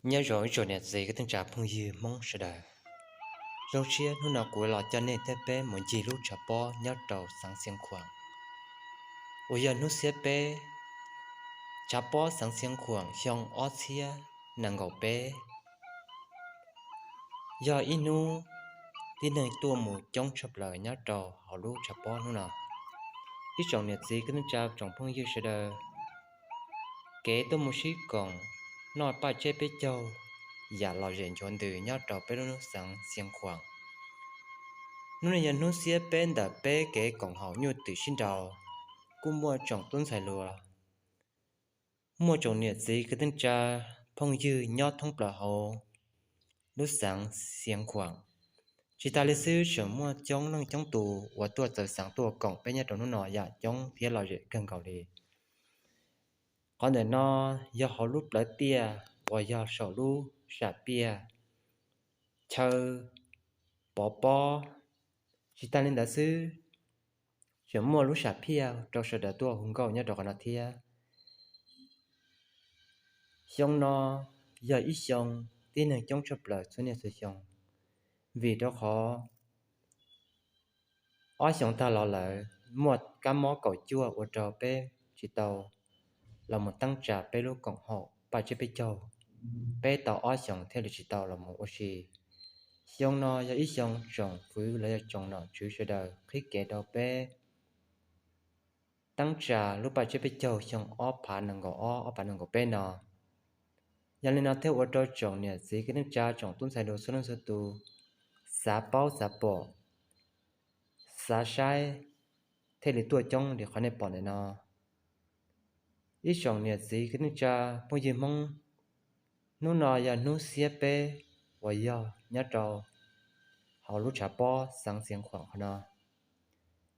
Nyob zoo ib tsoom niam txiv kwv tij neej tsa phooj ywg Hmoob sawv daws. Zoo siab hnub no kuv los coj nej thiab peb mus ncig lub tshav pob nyob rau xeev Xiav Khuam, uas yog hnub xiab peb. Tshav pob xeev Xiav Khuam xyoo ob txhiab nees nkaum peb yog ib hnub tib neeg tuaj mus coob tshaj plaws nyob rau hauv lub tshav pob hnub no. Ib tsoom niam txiv kwv tij neej tsa tsoom phooj ywg sawv daws, kev tuaj mus sib koom noj paj tseb peb caug yam lom zem nchuav ntws nyob rau peb lub xeev Xiav Khuam. Hnub no yog hnub xiab peb ntawm peb kev koom haum nyuj twm sib nraus, kuj muaj tsoom tub ntxhais hluas, muaj tsoom niam txiv kwv tij neej tsa phooj ywg nyob thoob plaws hauv lub xeev Xiav Khuam. Tsis tas li xwb, tseem muaj coob leej coob tus uas tuaj txawv xeev tuaj koom peb nyob rau hnub no yam coob thiab lom zem kawg nkaus li. Qhov ntawm no yog hauv lub plawv tiaj uas yog saum lub sam phiaj chaw pov pob. Tsis tas li ntawd xwb, tseem muaj lub sam phiaj rau sawv daws tuaj hu nkauj nyob rau qhov no thiab. Xyoo no yog ib xyoo tib neeg coob tshaj plaws txhua niaj txhua xyoo, vim rau qhov ob xyoos tag los lawm muaj kab mob kaum cuaj ua rau peb tsis tau los mus teeb tsa peb lub koom haum paj tseb peb caug. Peb tau ob xyoos thiaj li tsis tau los mus ua si. Xyoo no yog ib xyoo tsoom fwv los yog tsoom nom tswv sawv daws qhib kev rau peb teeb tsa lub paj tseb peb caug xyoo ob phav nees nkaum ob, ob phav nees nkaum peb no. Yog li no thiaj ua rau tsoom niam txiv kwv tij neej tsa tsoom tub ntxhais hluas txhua leej txhua tus xav paub xav pom xav saib, thiaj li tuaj coob li qhov nej pom ntawm no. Ib tsoom niam txiv kwv tij neej tsa phooj ywg Hmoob, hnub no yog hnub xiab peb uas yog nyob rau hauv lub tshav pob xeev Xiav Khuam qhov no.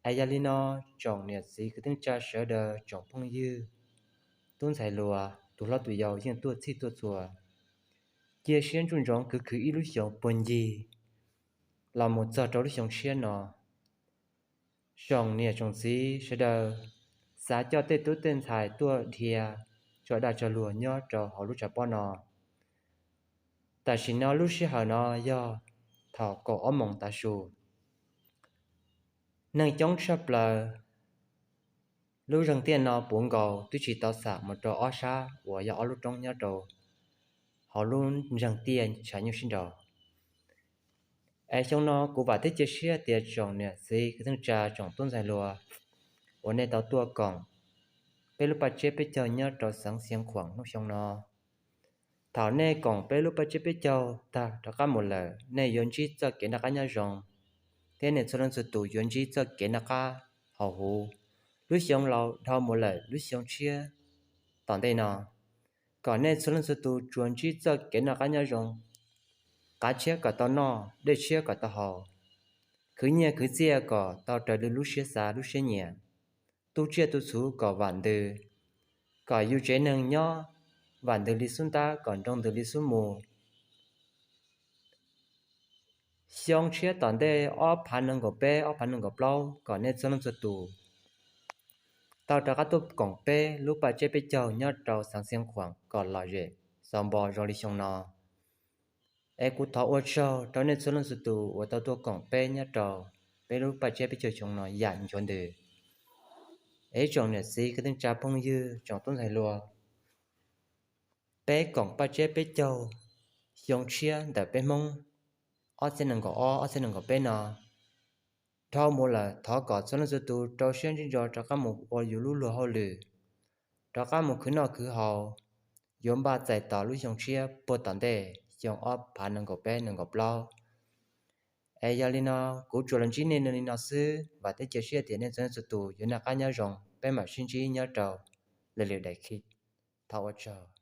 Es yog li no, tsoom niam txiv kwv tij neej tsa sawv daws, tsoom phooj ywg, tub ntxhais hluas, tus hlob tus yau yeej tuaj txhij tuaj txhua, cia siab ntsuj ntsoov kwv khwv ib lub xyoos puag ncig los mus txog rau lub xyoo tshiab no. Tsoom niam tsoom txiv sawv daws xav coj tej tub tej ntxhais tuaj dhia tso dag tso luag nyob rau hauv lub tshav pob no. Tam sim no lub sij hawm no yog thaum kaum ob moos tav su. Neeg coob tshaj plaws, lub zeeg tiaj no puv nkaus twb tsis tau xam mus rau ob sab uas yog ob lub roob nyob rau hauv lub zeeg tiaj tshav nyuj sib nraus. Es xyoo no kuv vam thiab cia siab tias tsoom niam txiv kwv tij neej tsa tsoom tub ntxhais hluas uas nej tau tuaj koom peb lub paj tseb peb caug nyob rau xeev Xiav Khuam hnub xyoo no, thaum nej koom peb lub paj tseb peb caug tag rov qab mus lawm, nej yuav ntsib txoj kev noj qab nyob zoo, thiab nej txhua leej txhua tus yuav ntsib txoj kev noj qab haus huv. Lub xyoo laus dhau mus lawm, lub xyoo tshiab tom ntej no, kom nej txhua leej txhua tus tsuas ntsib txoj kev noj qab nyob zoo, qav tshiab kom tau noj, dej tshiab kom tau haus, khwv nyiaj khwv txiaj kom tau raws li lub siab xav lub siab nyiam, tu tsiaj tu txhuv kom vam ntws, kom yus tsev neeg nyob vam ntws li xub ntab, kom nroo ntws li xub mus. Xyoo tshiab tom ntej ob phav nees nkaum peb, ob phav nees nkaum plaub, kom nej txhua leej txhua tus tau rov qab tuaj koom peb lub paj tseb peb caug nyob rau xeev Xiav Khuam kom lom zem xaus npo zoo li xyoo no. Es kuv thov ua tsaug rau nej txhua leej txhua tus uas tau tuaj koom peb nyob rau peb lub paj tseb peb caug xyoo no yam nchuav ntws. Es ib tsoom niam txiv kwv tij neej tsa phooj ywg tsoom tub ntxhais hluas, peb koom paj tseb peb caug xyoo tshiab ntawm peb Hmoob, ob txhiab nees nkaum ob, ob txhiab nees nkaum peb no dhau mus lawm, thov kom txhua leej txhua tus rau siab ntsib ntso rov qab mus ua yus lub luag hauj lwm, rov qab mus khwv noj khwv haus, yuav npaj txais tos lub xyoo tshiab puag tom ntej xyoo ob phav nees nkaum peb nees nkaum plaub. Es yog li no, kuv tsuas los ntsib nej li no xwb, vam thiab cia siab tias nej txhua leej txhua tus yuav noj qab nyob zoo, peb mam sib ntsib nyob rau lwm lwm daim clip. Thov ua tsaug.